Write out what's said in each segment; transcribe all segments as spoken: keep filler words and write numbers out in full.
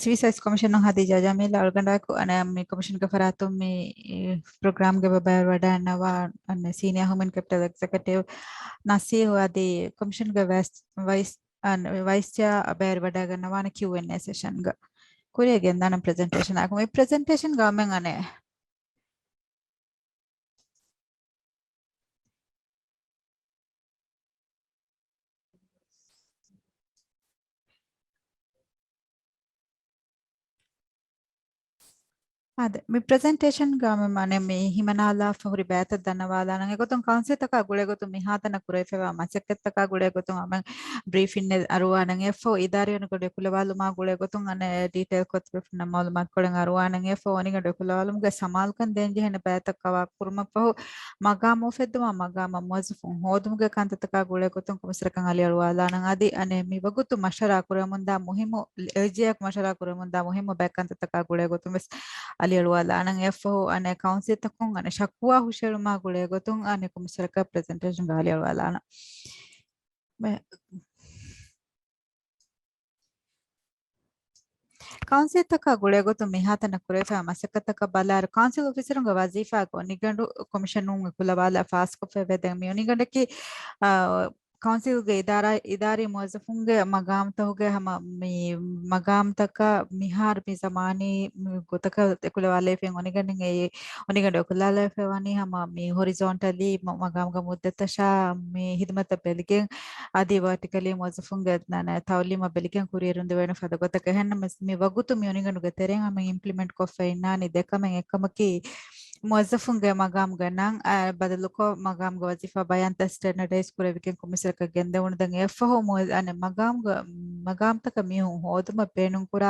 ސިވިލް ސާވިސް ކޮމިޝަނުން ހަދީ ޖަޖާމީލް އަޅުގަނޑާއެކު އަނެ މި ކޮމިޝަންގެ ފަރާތުން މި ޕްރޮގްރާމްގެ ބައިވެރިވަޑައިންނަވާ އަނެ ސީނިއާ ހިއުމަން ކެޕިޓަލް އެގްޒެކެޓިވް ނަސީހު އަދި ކޮމިޝަންގެ ވައިސް، ވައިސް، އަނެ ވައިސް ޗެއާ ބައިވެރިވަޑައިގަންނަވާނެ ކިއު އެންޑް އޭ ސެޝަންގަ. ކުރިއަށް ގެންދާނަން ޕްރެޒެންޓޭޝަން އާކު. މި ޕްރެޒެންޓޭޝަންގަ އަމެން އަނެ އާދެ، މި ޕްރެޒެންޓޭޝަންގަ މި މަނެ މި ހިމަނާލާފަ ހުރި ބައިތައް ދަންނަވާލާނަން. އެގޮތުން ކައުންސިލްތަކާ ގުޅޭގޮތުން މިހާތަނަށް ކުރެވިފައިވާ މަސައްކަތްތަކާ ގުޅޭގޮތުން އަމެން ބްރީފިން އަރުވާނަން. އެއަށްފަހު އިދާރީ އޮނިގަނޑު އެކުލަވާލުމާ ގުޅޭގޮތުން އަނެ ޑީޓެއިލް ކޮށްދެފުންނަ މައުލޫމާތުކޮޅެއް އަރުވާނަން. އެއަށްފަހު އޮނިގަނޑު އެކުލަވާލުމުގެ ސަމާލުކަން ދޭންޖެހޭނެ ބައިތައް ކަވާ ކުރުމަށްފަހު، މަގާމު އުފެއްދުމާ މަގާމަށް މުވައްޒަފުން ހޯދުމުގެ ކަންތައްތަކާ ގުޅޭގޮތުން ކޮމިސަރަކަށް އަލިއަޅުވާލާނަން. އަދި އަނެ މި ވަގުތު މަޝްވަރާ ކުރަމުންދާ މުހިއްމު، އެއުޖީއާއެކު މަޝްވަރާ ކުރަމުންދާ މުހިއްމު ބައެއް ކަންތައްތަކާ ގުޅޭގޮތުން ވެސް އަލިއަޅުވާލާނަން. އެއަށްފަހު އަނެ ކައުންސިލްތަކުން އަނެ ޝަކުވާ ހުށައެޅުމާ ގުޅޭގޮތުން އަނެ ކޮމިސަރަކަށް ޕްރެޒެންޓޭޝަން އަލިއަޅުވާލާނަން. މެ-، ކައުންސިލްތަކާ ގުޅޭގޮތުން މިހާތަނަށް ކުރެވިފައި މަސައްކަތްތަކަށް ބަލާއިރު، ކައުންސިލް އޮފިސަރުންގެ ވަޒީފާގެ އޮނިގަނޑު ކޮމިޝަނުން އެކުލަވާލާ ފާސްކޮށްފައިވޭ. ދެން މި އޮނިގަނޑަކީ، އާ، ކައުންސިލްގެ އިދާރާ، އިދާރީ މުވައްޒަފުންގެ މަގާމްތަކުގެ ހަމަ މި މަގާމްތަކަށް މިހާރު މި ޒަމާނީ މި ގޮތަކަށް އެކުލަވާލައިފިން އޮނިގަނޑެއް އެ އޮނިގަނޑު އެކުލަވާލައިފައިވަނީ ހަމަ މި ހޮރިޒޯންޓަލީ މަ-، މަގާމްގެ މުއްދަތަށާ މި ހިދުމަތަށް ބެލިގެން، އަދި ވަރޓިކަލީ މުވައްޒަފުންގެ ނަ-، ތައުލީމަށް ބެލިގެން ކުރިއެރުން ދެވޭނެ ފަދަ ގޮތަކަށް. އެހެންނަމަވެސް މި ވަގުތު މި އޮނިގަނޑުގެ ތެރެއިން ހަމަ އިމްޕްލިމެންޓް ކޮށްފަ އިންނާނީ ދެ ކަމެއް. އެއް ކަމަކީ، މުވައްޒަފުންގެ މަގާމުގެ ނަން، އަ، ބަދަލުކޮށް، މަގާމުގެ ވަޒީފާ ބަޔާންތައް ސްޓެންޑަޑައިޒް ކުރެވިގެން ކޮމިސަރަކަށް ގެންދެވުނު. ދެން އެއަށްފަހު މުވައްޒ-، އަނެއް މަގާމުގެ، މަގާމްތަކަށް މީހުން ހޯދުމަށް ބޭނުންކުރާ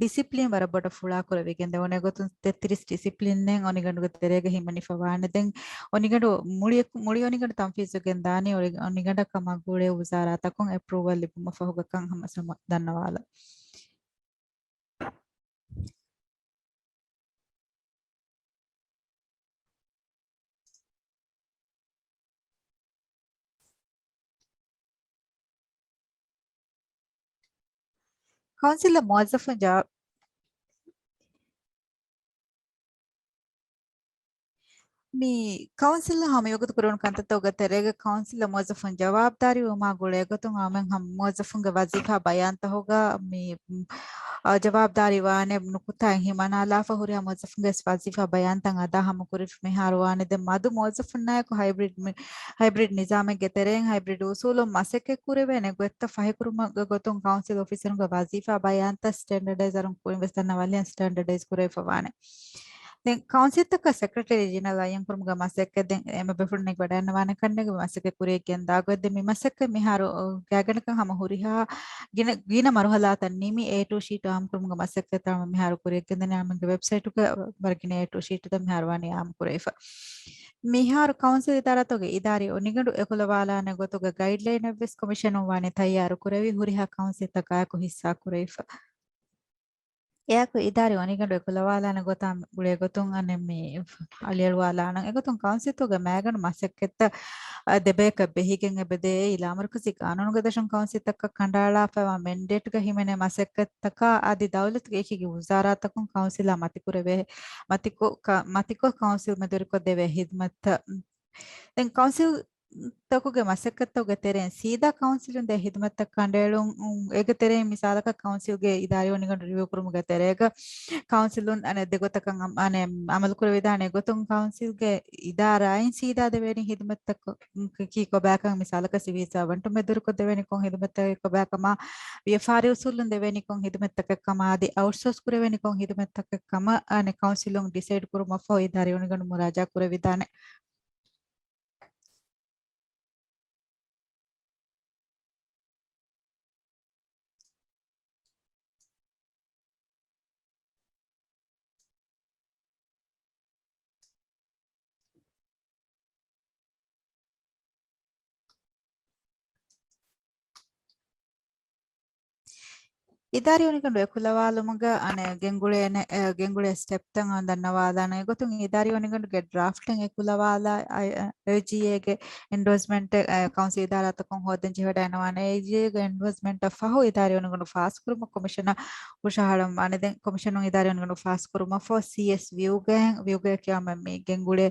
ޑިސިޕްލިން ވަރަށް ބޮޑަށް ފުޅާކުރެވިގެން ދެވުނު. އެގޮތުން ތެއްތިރީސް ޑިސިޕްލިންއެއް އޮނިގަނޑުގެ ތެރޭގަ ހިމެނިފަ ވާނެ. ދެން އޮނިގަނޑު މުޅި، މުޅި އޮނިގަނޑު ތަންފީޒު ގެންދާނީ އޮނި-، އޮނިގަނޑަށް ކަމާ ގުޅޭ ވުޒާރާތަކުން އެޕްރޫވަލް ލިބުމަށް ފަހުގަ ކަން ހަމަ ސަމަ-، ދަންނަވާލަން. ކައުންސިލް މުވައްޒަފުން ޖަ-، މި ކައުންސިލް ހަމަ މިވަގުތު ކުރެވުނު ކަންތައްތަކުގެ ތެރޭގަ ކައުންސިލް މުވައްޒަފުން ޖަވާބުދާރީވުމާ ގުޅޭގޮތުން އަމެން ހަމަ މުވައްޒަފުންގެ ވަޒީފާ ބަޔާންތަކުގަ މި، އަ، ޖަވާބުދާރީ ވާނެ ނުކުތާއެއް ހިމަނާލާފަ ހުރިހާ މުވައްޒަފުންގެ ވަޒީފާ ބަޔާންތައް އަދާ ހަމަ ކުރިފަ މިހާރު ވާނެ. ދެން މަދު މުވައްޒަފުންނާއެކު ހައިބްރިޑް މި-، ހައިބްރިޑް ނިޒާމެއްގެ ތެރެއިން ހައިބްރިޑް އުސޫލުން މަސައްކަތް ކުރެވޭނެ ގޮތްތައް ފަހިކުރުމުގެ ގޮތުން ކައުންސިލް އޮފިސަރުންގެ ވަޒީފާ ބަޔާންތައް ސްޓެންޑަޑައިޒް އަރުން ކުރިން ވެސް ދަންނަވާލި ސްޓެންޑަޑައިޒް ކުރެވިފަ ވާނެ. ދެން ކައުންސިލްތަކަށް ސެކްރެޓަރީ ޖެނެރަލް އައްޔަން ކުރުމުގެ މަސައްކަތް ދެން އެންމެ ބޭފުޅުންނަށް ވަޑައިގަންނަވާނެ ކަންނޭނގެ މަސައްކަތް ކުރިއަށް ގެންދާ ގޮތް. ދެން މި މަސައްކަތް މިހާރު ގާތްގަނޑަކަށް ހަމަ ހުރިހާ ގިނަ، ގިނަ މަރުހަލާތައް ނިމި އޭ ޓޫ ޝީޓް އާއްމުކުރުމުގެ މަސައްކަތް ހަމަ މިހާރު ކުރިއަށް ގެންދަނީ. އަމެންގެ ވެބްސައިޓުގަ ވަރަށް ގިނަ އޭ ޓޫ ޝީޓްތައް މިހާރު ވަނީ އާއްމު ކުރެވިފަ. މިހާރު ކައުންސިލް އިދާރާތަކުގެ އިދާރީ އޮނިގަނޑު އެކުލަވާލާނެ ގޮތުގެ ގައިޑްލައިނެއް ވެސް ކޮމިޝަނުން ވަނީ ތައްޔާރު ކުރެވި ހުރިހާ ކައުންސިލްތަކާއެކު ހިއްސާ ކުރެވިފަ. އެއާއެކު އިދާރީ އޮނިގަނޑު އެކުލަވާލާނެ ގޮތާ ގުޅޭ ގޮތުން އަނެއް މި އަލިއަޅުވާލާނަން. އެގޮތުން ކައުންސިލްތަކުގެ މައިގަނޑު މަސައްކަތްތައް، އަ، ދެބަޔަކަށް ބެހިގެން އެބަދޭ. ލާމަރުކަޒީ ގާނޫނުގެ ދަށުން ކައުންސިލްތަކަށް ކަނޑައަޅާފައިވާ މެންޑޭޓްގަ ހިމެނޭ މަސައްކަތްތަކާ އަދި ދައުލަތުގެ އެކި އެކި ވުޒާރާތަކުން ކައުންސިލާ މަތިކުރެވޭ، މަތިކޮށް، ކަ-، މަތިކޮށް ކައުންސިލް މެދުވެރިކޮށްދެވޭ ހިދުމަތްތައް. ދެން ކައުންސިލް ތަކުގެ މަސައްކަތްތަކުގެ ތެރެއިން ސީދާ ކައުންސިލުން ދޭ ހިދުމަތްތައް ކަނޑައެޅުން، އޭގެ ތެރެއިން މިސާލަކަށް ކައުންސިލްގެ އިދާރީ އޮނިގަނޑު ރިވިއު ކުރުމުގެ ތެރޭގަ ކައުންސިލުން އަނެއް ދެގޮތަކަށް އަމް-، އަނެއް އަމަލު ކުރެވިދާނެ ގޮތުން ކައުންސިލްގެ އިދާރާއިން ސީދާ ދެވޭނީ ހިދުމަތްތަކަކީ ކޮބާކަން މިސާލަކަށް ސިވިލް ސާވަންޓުން މެދުވެރިކޮށްދެވޭނީ ކޮން ހިދުމަތްތަކެއް ކޮބާކަމާ، ވިޔަފާރި އުސޫލުން ދެވޭނީ ކޮން ހިދުމަތްތަކެއް ކަމާ އަދި އައުޓްސޯސް ކުރެވޭނީ ކޮން ހިދުމަތްތަކެއް ކަމަށް އަނެއް ކައުންސިލުން ޑިސައިޑް ކުރުމަށްފަހު އިދާރީ އޮނިގަނޑު މުރާޖާ ކުރެވިދާނެ. އިދާރީ އޮނިގަނޑު އެކުލަވާލުމުގަ އަނެއް ގެންގުޅޭނެ، އެ، ގެންގުޅޭ ސްޓެޕްތައް އަން ދަންނަވާލާނެ ގޮތުން އިދާރީ އޮނިގަނޑުގެ ޑްރާފްޓެއް އެކުލަވާލާ، އައި-، އަ، އެ ޖީއޭގެ އެންޑޯސްމަންޓެއް، އަ، ކައުންސިލް އިދާރާތަކުން ހޯދަން ޖެހިވަޑައިނަވާނެ. އެ ޖީއޭގެ އެންޑޯސްމަންޓަށް ފަހު އިދާރީ އޮނިގަނޑު ފާސްކުރުމަށް ކޮމިޝަނަށް ހުށަހަޅަން ވާނެ. ދެން ކޮމިޝަނުން އިދާރީ އޮނިގަނޑު ފާސްކުރުމަށް ފަހު ސީއެސް ވިއުގައި، ވިއުގައި ކިޔާމަ މި ގެންގުޅޭ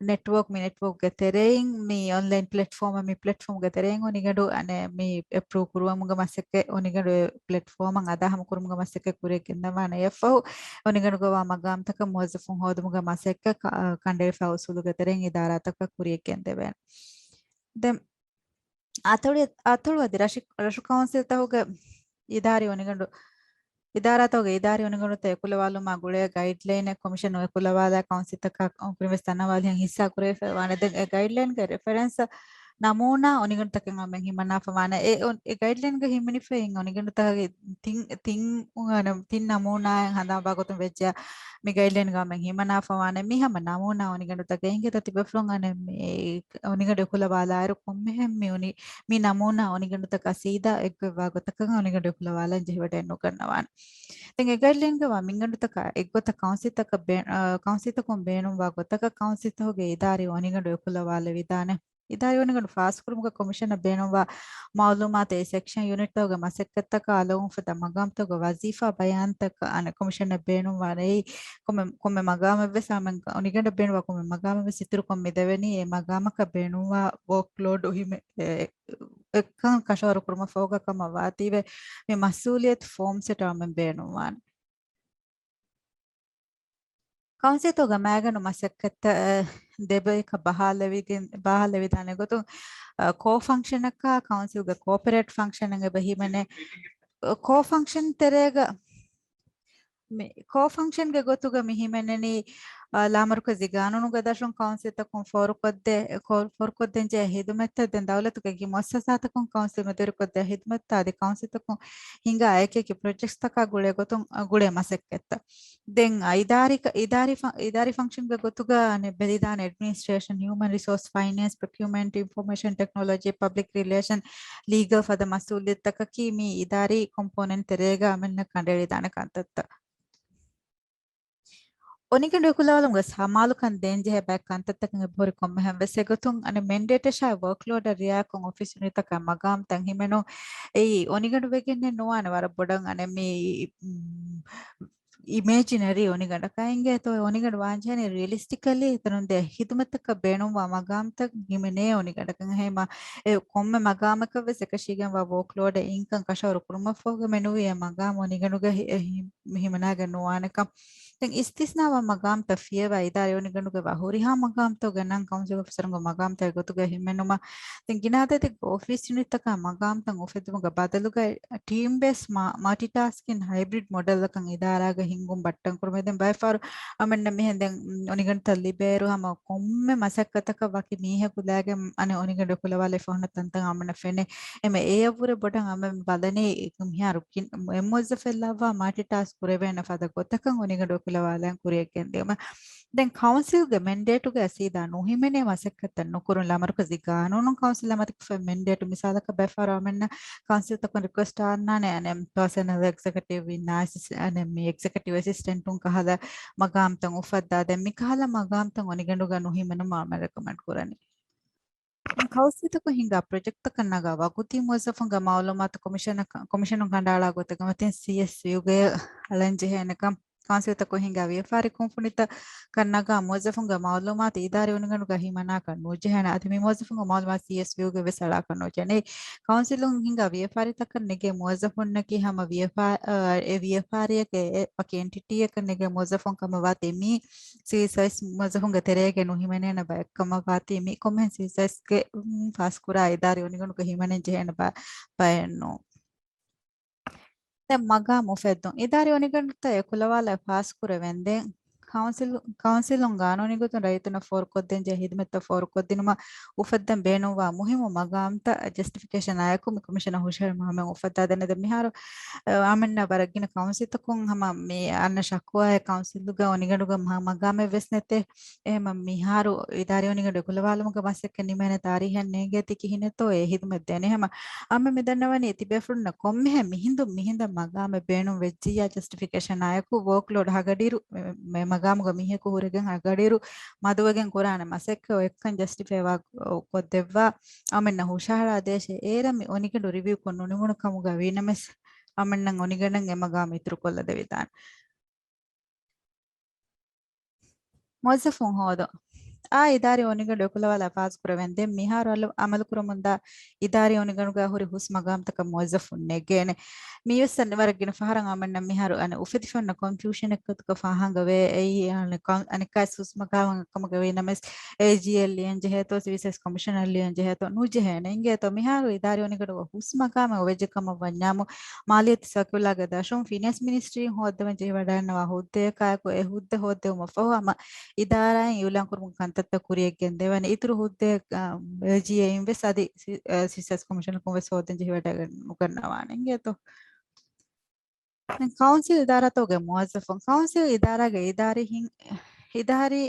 ނެޓްވޯކް، މި ނެޓްވޯކްގެ ތެރެއިން، މި އޮންލައިން ޕްލެޓްފޯމަށް، މި ޕްލެޓްފޯމްގެ ތެރެއިން އޮނިގަނޑު އަނެއް މި އެޕްރޫވް ކުރުވުމުގެ މަސައްކަތް، އޮނިގަނޑު ޕްލެޓްފޯމަށް އަދާހަމަ ކުރުމުގެ މަސައްކަތް ކުރިއަށް ގެންދަވާނެ. އެއަށްފަހު އޮނިގަނޑުގަވާ މަގާމްތަކަށް މުވައްޒަފުން ހޯދުމުގެ މަސައްކަތް ކަ-، ކަނޑައެޅިފައި އުސޫލުގެ ތެރެއިން އިދާރާތަކަށް ކުރިއަށް ގެންދެވޭނެ. ދެން އަތޮޅި-، އަތޮޅު އަދި ރަށި-، ރަށު ކައުންސިލްތަކުގެ އިދާރީ އޮނިގަނޑު، އިދާރާތަކުގެ އިދާރީ އޮނިގަނޑުތައް އެކުލަވާލުމާ ގުޅޭ ގައިޑްލައިނެއް ކޮމިޝަނުން އެކުލަވާލާ ކައުންސިލްތަކާ ކުރިންވެސް ތަނަވާލިހެން ހިއްސާ ކުރެވިފައި ވާނެ. ދެން އެ ގައިޑްލައިންގެ ރެފަރެންސް ނަމޫނާ އޮނިގަނޑުތަކެއް އަމެން ހިމަނާފަ ވާނެ. އެ އޮން-، އެ ގައިޑްލައިންގަ ހިމެނިފައި އޮނިގަނޑުތަކުގެ ތިން، ތިން، ތިން ނަމޫނާއެއް ހަނދާންވާ ގޮތުން ވެއްޖެ މި ގައިޑްލައިންގަ އަމެން ހިމަނާފަ ވާނެ. މި ހަމަ ނަމޫނާ އޮނިގަނޑުތަކެއް އިނގޭތަ ތިބޭފުޅުން އަނެއް މި އޮނިގަނޑު އެކުލަވާލާއިރު ކޮންމެހެން މި އޮނި-، މި ނަމޫނާ އޮނިގަނޑުތަކާ ސީދާ އެއްގޮތްވާ ގޮތަކަށް އޮނިގަނޑު އެކުލަވާލަން ޖެހިވަޑައެއް ނުގަންނަވާނެ. ދެން އެ ގައިޑްލައިންގަ ވާ މިންގަނޑުތަކާ އެއްގޮތަށް ކައުންސިލްތަކަށް ބޭ-، އަ، ކައުންސިލްތަކުން ބޭނުންވާ ގޮތަކަށް ކައުންސިލްތަކުގެ އިދާރީ އޮނިގަނޑު އެކުލަވާލެވިދާނެ. އިދާރީ އޮނިގަނޑު ފާސްކުރުމުގަ ކޮމިޝަނަށް ބޭނުންވާ މައުލޫމާތު އެ ސެކްޝަން ޔުނިޓްތަކުގެ މަސައްކަތްތަކާ އަލަވުން ފަދަ މަގާމްތަކުގެ ވަޒީފާ ބަޔާންތަކަށް އަނެއް ކޮމިޝަނަށް ބޭނުންވާނެ. އެއީ ކޮންމެ، ކޮންމެ މަގާމެއްވެސް އަމެން އޮނިގަނޑަށް ބޭނުންވާ ކޮންމެ މަގާމެއްވެސް އިތުރުކޮށް މިދެވެނީ އެ މަގާމަކަށް ބޭނުންވާ ވޯކްލޯޑް އެކަން ކަށަވަރު ކުރުމަށް ފަހުގަ ކަމަށް ވާތީވެ މި މަސްއޫލިއްޔަތު ފޯމް ސެޓް އަމެން ބޭނުންވާނެ. ކައުންސިލްތަކުގެ މައިގަނޑު މަސައްކަތްތައް، އަ، ދެބަޔަކަށް ބަހާލެވިގެން، ބަހާލެވިދާނެ ގޮތުން، އަ، ކޯ ފަންކްޝަނަކާ ކައުންސިލްގެ ކޯޕަރޭޓް ފަންކްޝަނެއް އެބަ ހިމެނޭ. އަ، ކޯ ފަންކްޝަން ތެރޭގަ، މި ކޯ ފަންކްޝަންގެ ގޮތުގަ މި ހިމެނެނީ، އަ، ލާމަރުކަޒީ ގާނޫނުގެ ދަށުން ކައުންސިލްތަކުން ފޯރުކޮށްދޭ، ކޯ-، ފޯރުކޮށްދޭންޖެހޭ ހިދުމަތްތައް، ދެން ދައުލަތުގެ އެކި މުއައްސަސާތަކުން ކައުންސިލް މެދުވެރިކޮށްދޭ ހިދުމަތްތައް އަދި ކައުންސިލްތަކުން ހިނގާ އެކި އެކި ޕްރޮޖެކްޓްސްތަކާ ގުޅޭ ގޮތުން، އަ، ގުޅޭ މަސައްކަތްތައް. ދެން އިދާރީ، އިދާރީ ފަ-، އިދާރީ ފަންކްޝަންގެ ގޮތުގަ އަނެއް ބެލިދާނެ އެޑްމިނިސްޓްރޭޝަން، ހިއުމަން ރިސޯސް، ފައިނޭންސް، ޕްރޮކިއުމަންޓް، އިންފޮމޭޝަން ޓެކްނޮލޮޖީ، ޕަބްލިކް ރިލޭޝަން، ލީގަލް ފަދަ މަސްއޫލިއްޔަތުތަކަކީ މި އިދާރީ ކޮމްޕޯނެންޓް ތެރޭގަ އަމެންނަށް ކަނޑައެޅިދާނެ ކަންތައްތައް. އޮނިގަނޑު އެކުލަވާލުމުގަ ސަމާލުކަން ދޭންޖެހޭ ބައެއް ކަންތައްތަކުން އެބަހުރި ކޮންމެހެން ވެސް އެގޮތުން އަނެއް މެންޑޭޓަށާއި ވޯކްލޯޑަށް ރިއާކޮށް އޮފީސް ޔުނިޓްތަކާ މަގާމްތައް ހިމެނުން އެއީ އޮނިގަނޑު ވެގެންނެއް ނުވާނެ ވަރަށް ބޮޑަށް އަނެއް މި، އިމޭޖިނަރީ އޮނިގަނޑަކަށް އިނގޭތޯ އެ އޮނިގަނޑު ވާންޖެހޭނީ ރިއަލިސްޓިކަލީ އެތަނުން ދޭ ހިދުމަތަކަށް ބޭނުންވާ މަގާމްތައް ހިމެނޭ އޮނިގަނޑަކަށް. އެހެންމަ އެ ކޮންމެ މަގާމަކަށް ވެސް އެކަށީގެންވާ ވޯކްލޯޑެއް އިންކަން ކަށަވަރު ކުރުމަށްފަހުގަ މެނުވީ އެ މަގާމް އޮނިގަނޑުގަ ހި-، އެ ހި-، ހިމަނާގެން ނުވާނެކަން. ދެން އިސްތިސްނާވާ މަގާމްތައް ފިޔަވާ އިދާރީ އޮނިގަނޑުގަ ވާ ހުރިހާ މަގާމްތަކުގެ ނަން ކައުންސިލް އޮފިސަރުންގެ މަގާމްތައް ގޮތުގަ ހިމެނުމަށް ދެން ގިނަ އަދަދެއްގެ އޮފީސް ޔުނިޓްތަކާ މަގާމްތައް އުފެއްދުމުގެ ބަދަލުގައި ޓީމް ބޭސް މަ-، މަލްޓިޓާސްކިން ހައިބްރިޑް މޮޑެލްއަކަށް އިދާރާގަ ހިންގުން ބައްޓަން ކުރުމެއް. ދެން ބައެއް ފަހަރު އަމެންނަށް މިހެން ދެން އޮނިގަނޑުތައް ލިބޭއިރު ހަމަ ކޮންމެ މަސައްކަތަކަށް ވަކި މީހަކު ލާގެން އަނެއް އޮނިގަނޑު އެކުލަވާލައިފަ ހުންނަ ތަންތަން އަމެންނަށް ފެނޭ. އެމެ އެޔަށްވުރެ ބޮޑަށް އަމެން ބަލަނީ މިހާރު ކިން-، އެއް މުވައްޒަފެއް ލައްވާ މަލްޓިޓާސްކް ކުރެވޭނެ ފަދަ ގޮތަކަށް އޮނިގަނޑު އެކުލަވާލަން ކުރިއަށް ގެންދިއުމަށް. ދެން ކައުންސިލްގެ މެންޑޭޓުގައި ސީދާ ނުހިމެނޭ މަސައްކަތްތައް ނުކުރުން. ލާމަރުކަޒީ ގާނޫނުން ކައުންސިލަށް މަތިކޮށްފައި މެންޑޭޓު މިސާލަކަށް ބައެއްފަހަރު އަމެންނަށް ކައުންސިލްތަކުން ރިކުއެސްޓް އަންނާނެ އަނެއް ޕާސަނަލް އެގްޒެކެޓިވް އިން އަސިސް-، އަނެއް މި އެގްޒެކެޓިވް އެސިސްޓެންޓުން ކަހަލަ މަގާމްތައް އުފައްދާ. ދެން މިކަހަލަ މަގާމްތައް އޮނިގަނޑުގަ ނުހިމެނުމަށް އަމެން ރެކޮމެންޑް ކުރަނީ. ކައުންސިލްތަކުން ހިންގާ ޕްރޮޖެކްޓްތަކަށް ނަގާ ވަގުތީ މުވައްޒަފުންގެ މައުލޫމާތު ކޮމިޝަނަކަށް، ކޮމިޝަނުން ކަނޑައަޅާ ގޮތަކަށް މަތިން ސީއެސްޔޫގެ އަޅަން ޖެހޭނެކަން. ކައުންސިލްތަކުން ހިންގާ ވިޔަފާރި ކުންފުނިތަކަށް ނަގާ މުވައްޒަފުންގެ މައުލޫމާތު އިދާރީ އޮނިގަނޑުގަ ހިމަނާކަށް ނުޖެހޭނެ. އަދި މި މުވައްޒަފުންގެ މައުލޫމާތު ސީއެސްޔޫގެ ވެސް އަޅާކަށް ނުޖެހޭނެ. ކައުންސިލުން ހިންގާ ވިޔަފާރިތަކަށް ނެގޭ މުވައްޒަފުންނަކީ ހަމަ ވިޔަފާ-، އަ، އެ ވިޔަފާރިއެއްގެ އެ ވަކި އެންޓިޓީއަކަށް ނެގޭ މުވައްޒަފުން ކަމަށް ވާތީ މީ ސިވިލް ސާވިސް މުވައްޒަފުންގެ ތެރޭގައި ނުހިމެނޭނެ ބައެއް ކަމަށް ވާތީ މި ކޮންމެހެން ސިވިލް ސާވިސްގެ، އުން، ފާސްކުރާ އިދާރީ އޮނިގަނޑުގަ ހިމެނެން ޖެހޭނެ ބަ-، ބައެއް ނޫން. ދެން މަގާމް އުފެއްދުން. އިދާރީ އޮނިގަނޑުތައް އެކުލަވާލާ ފާސްކުރެވެންދެން ކައުންސިލް، ކައުންސިލުން ގާނޫނީ ގޮތުން ރައްޔިތުންނަށް ފޯރުކޮށްދޭންޖެހޭ ހިދުމަތްތައް ފޯރުކޮށްދިނުމަށް އުފައްދަން ބޭނުންވާ މުހިއްމު މަގާމްތައް ޖަސްޓިފިކޭޝަނާއެކު މި ކޮމިޝަނަށް ހުށަހެޅުމަށް ހަމަ އުފައްދާދެނެދެން މިހާރު، އަ، އަމިއްނަ ވަރަށްގިނަ ކައުންސިލްތަކުން ހަމަ މި އަންނަ ޝަކުވާއެއް ކައުންސިލުގަ އޮނިގަނޑުގަ މަ-، މަގާމެއް ވެސް ނެތޭ. އެހެމަ މިހާރު އިދާރީ އޮނިގަނޑު އެކުލަވާލުމުގެ މަސައްކަތް ނިމޭނެ ތާރީހެއް ނޭނގޭތީ ކިހިނެއްތޯ އެ ހިދުމަތް ދޭނެ. ހަމަ އަމެ މިދަންނަވަނީ ތިބޭފުޅުންނަށް ކޮންމެހެން މިހިނދު މިހިނދަށް މަގާމެއް ބޭނުން ވެއްޖިއްޔާ ޖަސްޓިފިކޭޝަނާއެކު ވޯކްލޯޑް ހަގަޑިއިރު، މެ-، މަގާމުގަ މީހަކު ހުރެގެން ހަގަޑިއިރު މަދުވެގެން ކުރާނެ މަސައްކަތް އޮތްކަން ޖަސްޓިފައިވާ ކޮށްދެއްވާ އަމެންނަށް ހުށަހަޅާ ދޭށޭ. އޭރަށް މި އޮނިގަނޑު ރިވިއުކޮށް ނުނިމުނު ކަމުގަ ވީނަމަވެސް އަމެންނަށް އޮނިގަނޑަށް އެ މަގާމް އިތުރުކޮށްލަދެވިދާނެ. މުވައްޒަފުން ހޯދުން. އާ، އިދާރީ އޮނިގަނޑު އެކުލަވާލާ ފާސްކުރެވެން ދެން މިހާރު އަލު-، އަމަލުކުރަމުންދާ އިދާރީ އޮނިގަނޑުގަ ހުރި ހުސް މަގާމްތަކަށް މުވައްޒަފުން ނެގޭނެ. މިވެސް ވަރަށް ގިނަ ފަހަރަށް އަމަންނަށް މިހާރު އަނެއް އުފެދިފަ އޮންނަ ކޮންފިއުޝަނެއްގަތުގަ ފާހަނގަވޭ. އެއީ އަނެއް ކަ-، އަނެއްކާވެސް ހުސް މަގާމެއް ކަމުގަ ވީނަމަވެސް އޭޖީއެއް ލިޔަން ޖެހޭތޯ، ސިވިލް ސަރވިސް ކޮމިޝަނަރ ލިޔަން ޖެހޭތޯ، ނުޖެހޭނެ. އިނގޭތޯ މިހާރު އިދާރީ އޮނިގަނޑުގަ ހުސް މަގާމެއް އޮވެއްޖެ ކަމަށް ވަންޏާމު، މާލިޔަތި ސަރކިއުލާގެ ދަށުން ފިނޭންސް މިނިސްޓްރީން ހޯއްދަވަން ޖެހިވަޑައިގަންނަވާ ހުއްދައަކާއެކު އެ ހުއްދަ ހޯއްދެވުމަށްފަހު ހަމަ އިދާރާއިން އިއުލާންކުރުމުގެ ކަންތައްތައް ކުރިޔަށް ގެންދެވޭނެ. އިތުރު ހުއްދައެއް، އަ، އޭޖީއޭއިން ވެސް އަދި ސި-، އަ، ސިވިލް ސަރވިސް ކޮމިޝަނަކުން ވެސް ހޯއްދަން ޖެހިވަޑައިގަންނަވާނެ. އިނގޭތޯ؟ ކައުންސިލް އިދާރާތަކުގެ މުވައްޒަފުން. ކައުންސިލް އިދާރާގެ އިދާރީ ހިން-، އިދާރީ،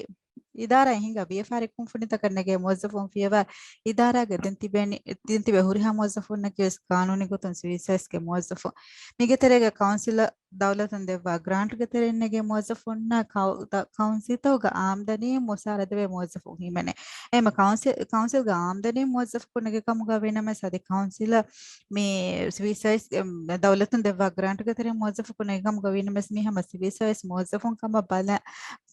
އިދާރާއިން ހިންގާ ވިޔަފާރި ކުންފުނިތަކަށް ނެގޭ މުވައްޒަފުން ފިޔަވާ އިދާރާގެ ދެން ތިބޭނި-، ދެން ތިބޭ ހުރިހާ މުވައްޒަފުންނަކީ ވެސް ގާނޫނީ ގޮތުން ސިވިލް ސަރވިސްގެ މުވައްޒަފުން. މީގެ ތެރޭގަ ކައުންސިލަށް ދައުލަތުން ދެއްވާ ގްރާންޓްގެ ތެރެއިން ނެގޭ މުވައްޒަފުންނާ ކައު-، ދަ-، ކައުންސިލްތަކުގަ އާމްދަނީ މުސާރަ ދެވޭ މުވައްޒަފުން ހިމެނޭ. އެހެމަ ކައުންސި-، ކައުންސިލްގެ އާމްދަނީ މުވައްޒަފަކު ނެގި ކަމުގަ ވީނަމަވެސް އަދި ކައުންސިލަށް މި ސިވިލް ސަރވިސް، އެ، ދައުލަތުން ދެއްވާ ގްރާންޓްގެ ތެރެއިން މުވައްޒަފަކު ނެގި ކަމުގަ ވީނަމަވެސް މީ ހަމަ ސިވިލް ސަރވިސް މުވައްޒަފުން ކަމަށް ބަލަ-،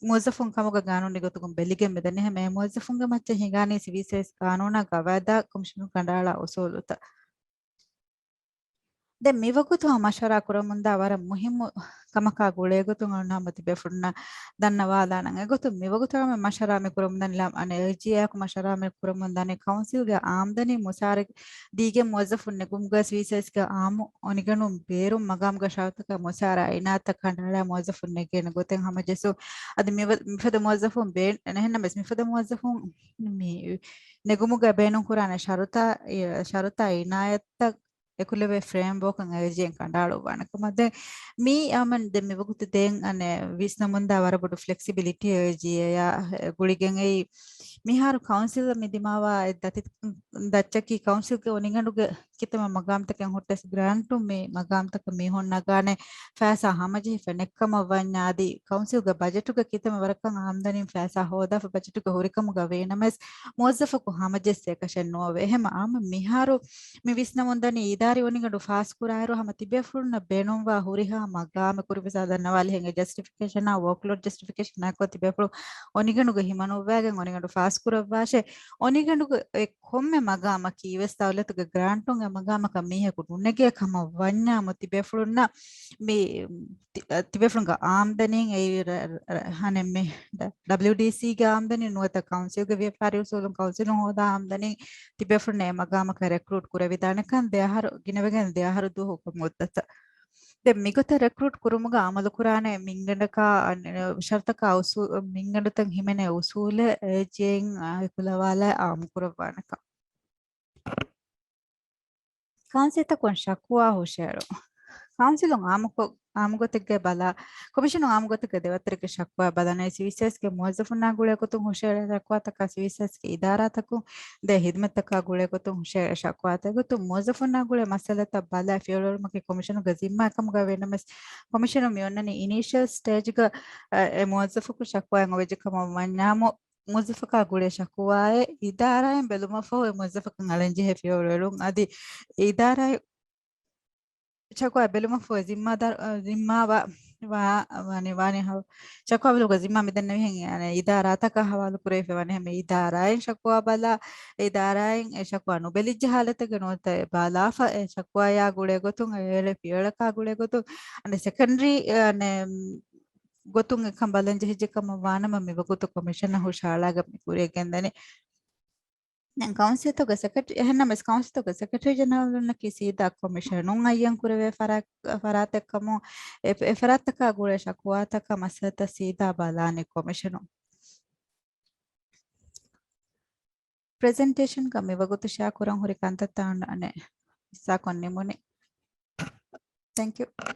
މުވައްޒަފުން ކަމުގަ ގާނޫނީ ގޮތުގަ ބެލިގެން މިދަނީ. އެހެމަ އެ މުވައްޒަފުންގެ މައްޗަށް ހިނގާނީ ސިވިލް ސަރވިސް ގާނޫނާ ގަވާއިދާ ކޮމިޝަނުން ކަނޑައަޅާ އުސޫލުތައް. ދެން މިވަގުތު މަޝްވަރާ ކުރަމުންދާ ވަރަށް މުހިއްމު ކަމަކާ ގުޅޭގޮތުން އަޅުން ހަމަ ތިބޭފުޅުންނަށް ދަންނަވާލާނަން. އެގޮތުން މިވަގުތު މަޝްވަރާ މި ކުރަމުންދާނެ އަނެއް އޭޖީއާއެކު މަޝްވަރާ މި ކުރަމުންދާނެ ކައުންސިލްގެ އާމްދަނީ މުސާރަ ދީގެން މުވައްޒަފުން ނެގުމުގަ ސިވިލް ސަރވިސްގެ އާއްމު އޮނިގަނޑުން ބޭރުން މަގާމުގެ ޝަރުތަކާ މުސާރަ އިނާތައް ކަނޑައަޅާ މުވައްޒަފުން ނެގޭނެ ގޮތެއް ހަމަޖެއްސުން. އަދި މިވަ-، މިފަދަ މުވައްޒަފުން ބޭ-، ނެހެންނަމަވެސް މިފަދަ މުވައްޒަފުން މި ނެގުމުގަ ބޭނުންކުރާނެ ޝަރުތާ، އެ، ޝަރުތާ އިނާޔަތްތައް އެކުލެވޭ ފްރޭމްވޯކަށް އޭޖީއޭން ކަނޑައަޅުއްވާނެ ކަމަށް. ދެން މީ އަމަން ދެން މިވަގުތު ދޭން އަނެއް ވިސްނަމުންދާ ވަރަށް ބޮޑު ފްލެކްސިބިލިޓީ އޭޖީއޭއާ ގުޅިގެން އެއީ. މިހާރު ކައުންސިލަށް މި ދިމާވާ އެއް ދަތި-، ދައްޗަކީ ކައުންސިލްގެ އޮނިގަނޑުގެ ކިތަންމެ މަގާމްތަކެއް ހުއްޓަސް ގްރާންޓުން މި މަގާމްތަކަށް މީހުން ނަގާނެ ފައިސާ ހަމަޖެހިފަ ނެއްކަމަށް ވަންޏާ އަދި ކައުންސިލްގެ ބަޖެޓުގަ ކިތަންމެ ވަރަކަށް އާމްދަނީން ފައިސާ ހޯދާފަ ބަޖެޓުގަ ހުރިކަމުގަ ވީނަމަވެސް މުވައްޒަފަކު ހަމަޖެއްސޭކަށެއް ނޯވޭ. އެހެމަ އާމް މިހާރު މި ވިސްނަމުންދަނީ އިދާރީ އޮނިގަނޑު ފާސްކުރާއިރު ހަމަ ތިބޭފުޅުންނަށް ބޭނުންވާ ހުރިހާ މަގާމެއް ކުރިން ވެސް ދަންނަވާލިހެން އެ ޖަސްޓިފިކޭޝަނާ ވޯކްލޯޑް ޖަސްޓިފިކޭޝަނާ ކޮށް ތިބޭފުޅުން އޮނިގަނޑުގަ ހިމަނުއްވާގެން އޮނިގަނޑު ފާސްކުރައްވާށޭ. އޮނިގަނޑުގެ އެ ކޮންމެ މަގާމަކީ ވެސް ދައުލަތުގެ ގްރާންޓުން އެ މަގާމަކަށް މީހަކު ނުނެގޭ ކަމަށް ވަންޏާމު ތިބޭފުޅުންނަށް މި ތި-، ތިބޭފުޅުންގެ އާމްދަނީން އެއީ ރަ-، ރަ-، ހަނެއް މި ޑަ-، ޑަބްލިޔުޑީސީގެ އާމްދަނީ ނުވަތަ ކައުންސިލްގެ ވިޔަފާރި އުސޫލުން ކައުންސިލުން ހޯދާ އާމްދަނީ ތިބޭފުޅުން އެ މަގާމަކަށް ރެކްރޫޓް ކުރެވިދާނެކަން ދެ އަހަރު، ގިނަވެގެން ދެ އަހަރު ދުވަހު މުއްދަތަށް. ދެން މިގޮތަށް ރެކްރޫޓް ކުރުމުގަ އަމަލުކުރާނެ މިންގަނޑަކާ، އަން-، ޝަރުތަކާ އުސޫ-، މިންގަނޑުތައް ހިމެނޭ އުސޫލެއް އޭޖީއޭއިން އެކުލަވާލާ އާއްމުކުރައްވާނެކަން. ކައުންސިލްތަކުން ޝަކުވާ ހުށަހެޅުން. ކައުންސިލުން އާއްމުކޮށް، އާއްމުގޮތެއްގެ ބަލާ، ކޮމިޝަނުން އާއްމުގޮތެއްގެ ދެވައްތަރެއްގެ ޝަކުވާ ބަލާނެ ސިވިލް ސަރވިސްގެ މުވައްޒަފުންނާ ގުޅޭ ގޮތުން ހުށަހެޅޭ ޝަކުވާތަކާ ސިވިލް ސަރވިސްގެ އިދާރާތަކުން ދޭ ހިދުމަތްތަކާ ގުޅޭ ގޮތުން ހުށަހެޅޭ ޝަކުވާތައް ގޮތުން މުވައްޒަފުންނާ ގުޅޭ މައްސަލަތައް ބަލާ ފިޔަވަޅުވުމަކީ ކޮމިޝަނުގެ ޒިންމާ ކަމުގަ ވޭނަމަވެސް ކޮމިޝަނުން މި އޮންނަނީ އިނީޝަލް ސްޓޭޖްގަ، އަ، އެ މުވައްޒަފަކު ޝަކުވާއެއް އޮވެއްޖެ ކަމަށް ވަންޏާމު، މުވައްޒަފަކާ ގުޅޭ ޝަކުވާއެއް އިދާރާއިން ބެލުމަށްފަހު އެ މުވައްޒަފަކަށް އަޅަންޖެހޭ ފިޔަވަޅު އެޅުން. އަދި އިދާރާއިން ޝަކުވާ ބެލުމަށްފަހު ޒިންމާދާރު، އަ، ޒިންމާވާ، ވާ، ވާނެ، ވާނެ ހަ-، ޝަކުވާ ބެލުމުގެ ޒިންމާ މިދެންނެވިހެން، އަނެ، އިދާރާތަކަށް ހަވާލު ކުރެވިފަ ވާނެ. ހަމަ އިދާރާއިން ޝަކުވާ ބަލާ، އެ އިދާރާއިން އެ ޝަކުވާ ނުބެލިއްޖެ ހާލަތެއްގެ ނުވަތަ އެ ބަލާފަ، އެ ޝަކުވާޔާ ގުޅޭ ގޮތުން އެ އެޅޭ ފިޔަވަޅަކާ ގުޅޭ ގޮތުން، އަނެ، ސެކަންޑްރީ، އަނެ، ގޮތުން އެކަން ބަލަން ޖެހިއްޖެ ކަމަށް ވާނަމަ، މިވަގުތު ކޮމިޝަނަށް ހުށަހަޅާގެން މި ކުރިޔަށް ގެންދަނީ. ދެން ކައުންސިލްތަކުގެ ސެކްރެޓަރީ، އެހެންނަމަވެސް ކައުންސިލްތަކުގެ ސެކްރެޓަރީ ޖެނެރަލުންނަކީ ސީދާ ކޮމިޝަނުން އައްޔަން ކުރެވޭ ފަރާތް، ފަރާތެއްކަމުން އެ، އެ ފަރާތްތަކާ ގުޅޭ ޝަކުވާތަކާ މައްސަލަތައް ސީދާ ބަލާނީ ކޮމިޝަނުން. ޕްރެޒެންޓޭޝަންގަ މިވަގުތު ޝެއާ ކުރަން ހުރި ކަންތައްތައް އަންނަ އަނެއް ހިއްސާކޮށް ނިމުނީ. ތެންކް ޔޫ.